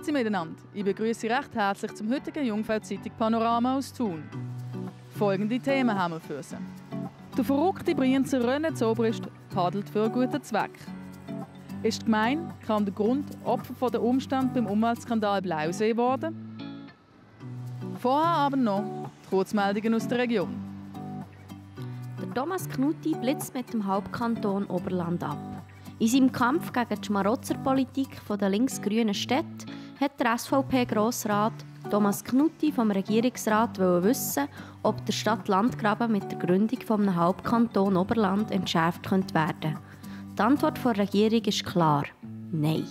Grüezi miteinander. Ich begrüße Sie recht herzlich zum heutigen Jungfrau-Zeitung Panorama aus Thun. Folgende Themen haben wir für Sie. Der verrückte Brienzer René Zobrist paddelt für einen guten Zweck. Ist die Gemeinde kaum der Grund Opfer von der Umstand beim Umweltskandal Blausee geworden? Vorher aber noch die Kurzmeldungen aus der Region. Der Thomas Knutti blitzt mit dem Hauptkanton Oberland ab. In seinem Kampf gegen die Schmarotzerpolitik der linksgrünen Städte hat der SVP-Grossrat Thomas Knutti vom Regierungsrat wissen, ob der Stadt-Land-Graben mit der Gründung des Hauptkanton Oberland entschärft werden könnte. Die Antwort der Regierung ist klar: Nein.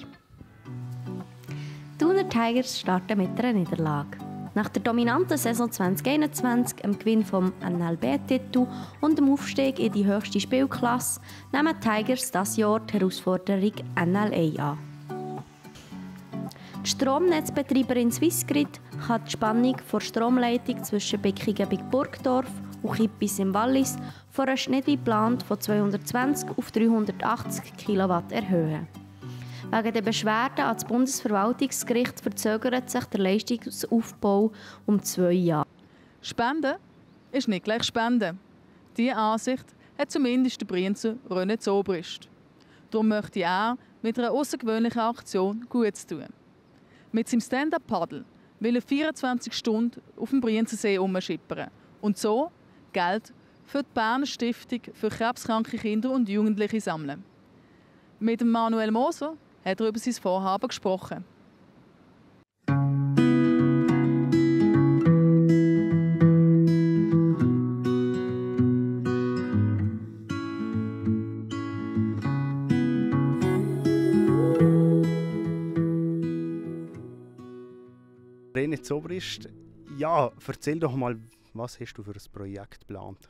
Die Thuner Tigers starten mit einer Niederlage. Nach der dominanten Saison 2021, dem Gewinn vom NLB-Titel und dem Aufstieg in die höchste Spielklasse, nehmen die Tigers dieses Jahr die Herausforderung NLA an. Die Stromnetzbetreiberin Swissgrid kann die Spannung der Stromleitung zwischen Bickingen bei Burgdorf und Kippis im Wallis von einer nicht wie geplant von 220 auf 380 Kilowatt erhöhen. Wegen der Beschwerden an das Bundesverwaltungsgericht verzögert sich der Leistungsaufbau um 2 Jahre. Spenden ist nicht gleich Spenden. Diese Ansicht hat zumindest der Brienzer René Zobrist. Darum möchte er mit einer außergewöhnlichen Aktion Gutes tun. Mit seinem Stand-Up-Paddle will er 24 Stunden auf dem Brienzersee herumschippern und so Geld für die Berner Stiftung für krebskranke Kinder und Jugendliche sammeln. Mit Manuel Moser hat er über sein Vorhaben gesprochen. René Zobrist, ja, erzähl doch mal, was hast du für ein Projekt geplant?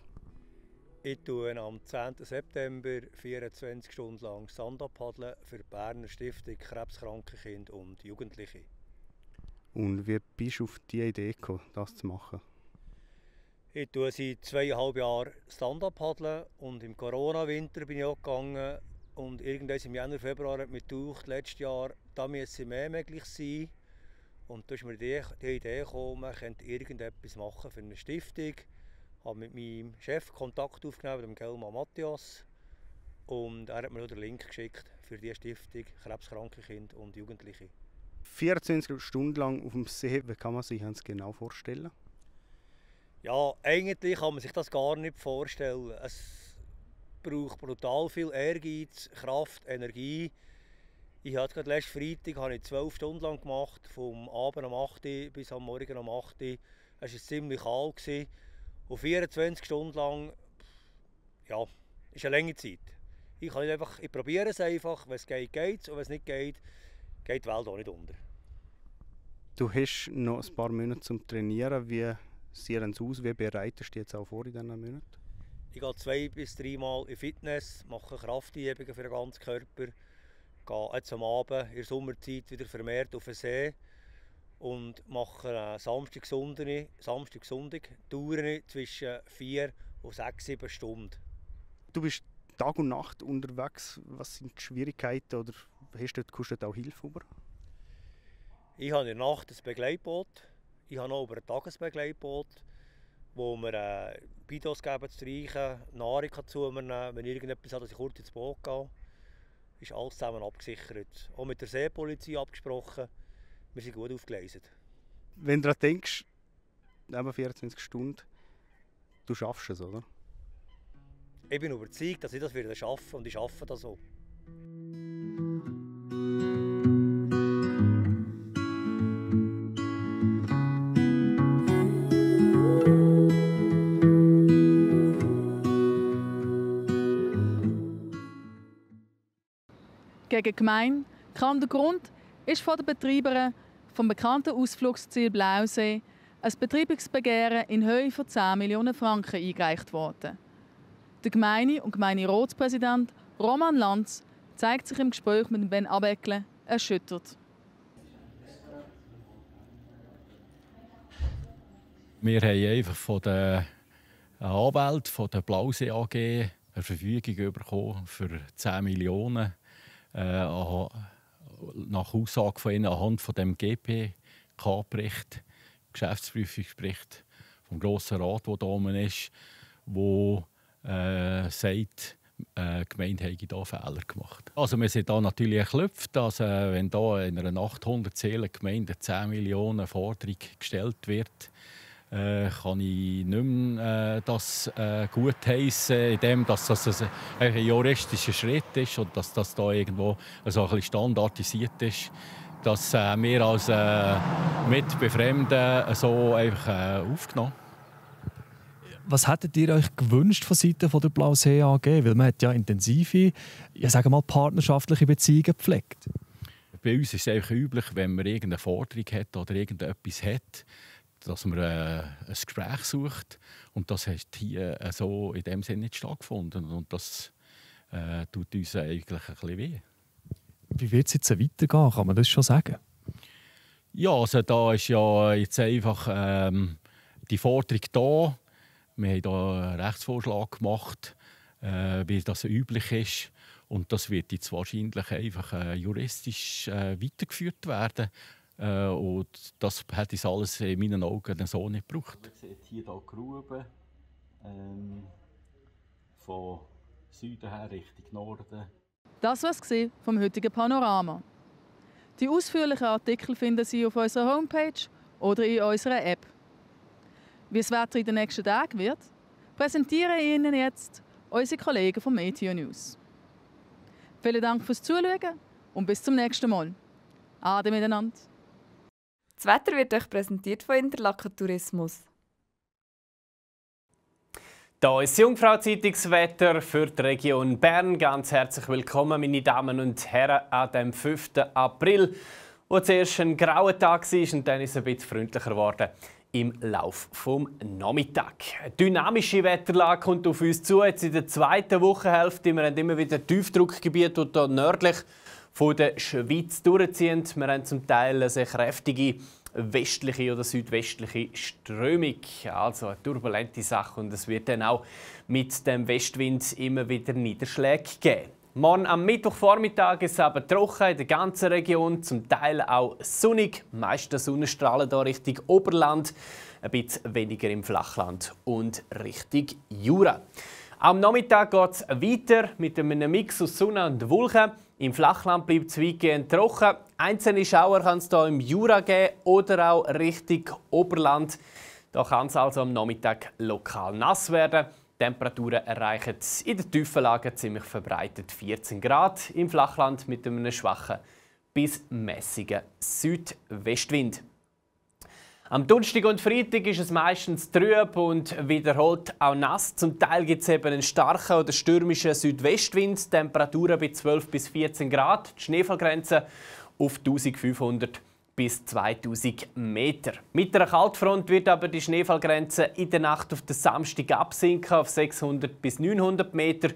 Ich tue am 10. September 24 Stunden lang Stand-up paddeln für die Berner Stiftung Krebskranke Kinder und Jugendliche. Und wie bist du auf die Idee gekommen, das zu machen? Ich tue seit 2,5 Jahren Stand-up paddeln und im Corona-Winter bin ich auch gegangen und irgendwann im Januar, Februar hat mich gedacht, letztes Jahr, da müsse mehr möglich sein. Und da ist mir die Idee gekommen, man könnte irgendetwas machen für eine Stiftung. Ich habe mit meinem Chef Kontakt aufgenommen, dem Gelman Matthias. Und er hat mir den Link geschickt für die Stiftung Krebskranke Kinder und Jugendliche. 24 Stunden lang auf dem See, wie kann man sich das genau vorstellen? Ja, eigentlich kann man sich das gar nicht vorstellen. Es braucht brutal viel Ehrgeiz, Kraft, Energie. Ich habe gerade letzten Freitag habe ich 12 Stunden lang gemacht, vom Abend um 8 Uhr bis am Morgen um 8 Uhr. Es war ziemlich kalt. Und 24 Stunden lang, ja, ist eine lange Zeit. Ich probiere es einfach, wenn es geht, geht es. Und wenn es nicht geht, geht die Welt auch nicht unter. Du hast noch ein paar Monate zum Trainieren. Wie sieht es aus? Wie bereitest du dich jetzt auch vor in diesen Monaten? Ich gehe 2 bis 3 Mal in Fitness, mache Kraftübungen für den ganzen Körper. Gehe jetzt am Abend in der Sommerzeit wieder vermehrt auf den See und mache Samstag, Sonntag Touren zwischen 4 und 6, 7 Stunden. Du bist Tag und Nacht unterwegs. Was sind die Schwierigkeiten oder kommst du dort auch Hilfe über? Ich habe in der Nacht ein Begleitboot. Ich habe noch über ein Tagesbegleitboot, wo wir Bidos geben zu trinken, Nahrung zu mir nehmen, wenn irgendetwas hat, dass ich kurz ins Boot gehe. Ist alles zusammen abgesichert. Auch mit der Seepolizei abgesprochen. Wir sind gut aufgeleistet. Wenn du daran denkst, neben 24 Stunden, du schaffst es, oder? Ich bin überzeugt, dass ich das wieder schaffe und ich schaffe das auch. Gegen die Gemeinde kam der Grund, ist von den Betreibern vom bekannten Ausflugsziel Blausee ein Betreibungsbegehren in Höhe von 10 Millionen Franken eingereicht worden. Der Gemeinde- und Gemeinderatspräsident Roman Lanz zeigt sich im Gespräch mit Ben Abeckle erschüttert. Wir haben einfach von der Anwälten von der Blausee AG eine Verfügung bekommen für 10 Millionen an nach Aussage von ihnen anhand von dem GPK-Bericht, Geschäftsprüfungsbericht vom Grossen Rat, der da oben ist, wo sagt, die Gemeinde hätte da Fehler gemacht. Also wir sind da natürlich erklüpft, dass wenn da in einer 800 Seelen-Gemeinde 10 Millionen Forderung gestellt wird, kann ich nicht mehr das gutheissen, indem dass das ein juristischer Schritt ist und dass das da irgendwo so ein bisschen standardisiert ist, dass wir als Mitbefremden so einfach aufgenommen. Was hättet ihr euch gewünscht von Seiten der Blaue See AG? Weil man hat ja intensive, partnerschaftliche Beziehungen gepflegt. Bei uns ist es einfach üblich, wenn man irgendeine Forderung hat oder irgendetwas hat, dass man ein Gespräch sucht. Und das hat hier so in dem Sinne nicht stattgefunden. Und das tut uns eigentlich ein bisschen weh. Wie wird es jetzt weitergehen? Kann man das schon sagen? Ja, also da ist ja jetzt einfach die Forderung da. Wir haben hier einen Rechtsvorschlag gemacht, wie das üblich ist. Und das wird jetzt wahrscheinlich einfach juristisch weitergeführt werden. Und das hat uns alles in meinen Augen so nicht gebraucht. Man sieht hier die Grube von Süden her Richtung Norden. Das war es vom heutigen Panorama. Die ausführlichen Artikel finden Sie auf unserer Homepage oder in unserer App. Wie das Wetter in den nächsten Tagen wird, präsentieren Ihnen jetzt unsere Kollegen von Meteo News. Vielen Dank fürs Zuschauen und bis zum nächsten Mal. Ade miteinander. Das Wetter wird euch präsentiert von Interlaken Tourismus. Da ist Jungfrau-Zeitungswetter für die Region Bern. Ganz herzlich willkommen, meine Damen und Herren, an dem 5. April, wo zuerst ein grauer Tag war und dann ist es ein bisschen freundlicher geworden im Laufe des Nachmittags. Eine dynamische Wetterlage kommt auf uns zu. Jetzt in der zweiten Wochenhälfte wir haben immer wieder Tiefdruckgebiete, die hier nördlich von der Schweiz durchziehen. Wir haben zum Teil eine sehr kräftige westliche oder südwestliche Strömung. Also eine turbulente Sache und es wird dann auch mit dem Westwind immer wieder Niederschläge geben. Morgen am Mittwochvormittag ist es aber trocken in der ganzen Region, zum Teil auch sonnig. Die meisten Sonnenstrahlen hier Richtung Oberland, ein bisschen weniger im Flachland und Richtung Jura. Am Nachmittag geht es weiter mit einem Mix aus Sonne und Wolken. Im Flachland bleibt es weitgehend trocken. Einzelne Schauer kann es hier im Jura geben oder auch Richtung Oberland. Da kann es also am Nachmittag lokal nass werden. Die Temperaturen erreichen in der Tiefenlage ziemlich verbreitet 14 Grad. Im Flachland mit einem schwachen bis mäßigen Südwestwind. Am Donnerstag und Freitag ist es meistens trüb und wiederholt auch nass. Zum Teil gibt es eben einen starken oder stürmischen Südwestwind. Temperaturen bei 12 bis 14 Grad. Die Schneefallgrenze auf 1500 bis 2000 Meter. Mit einer Kaltfront wird aber die Schneefallgrenze in der Nacht auf den Samstag absinken auf 600 bis 900 Meter.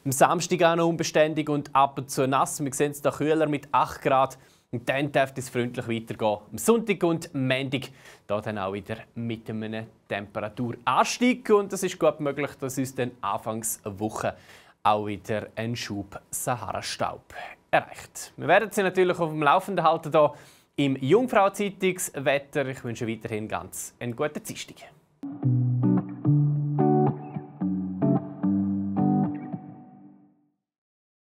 Am Samstag auch noch unbeständig und ab und zu nass. Wir sehen es hier kühler mit 8 Grad. Und dann dürfte es freundlich weitergehen. Am Sonntag und Montag dann auch wieder mit einem Temperaturanstieg. Und es ist gut möglich, dass uns dann Anfangswoche auch wieder ein Schub Sahara-Staub erreicht. Wir werden Sie natürlich auf dem Laufenden halten hier im Jungfrau-Zeitungswetter. Ich wünsche weiterhin ganz einen guten Dienstag.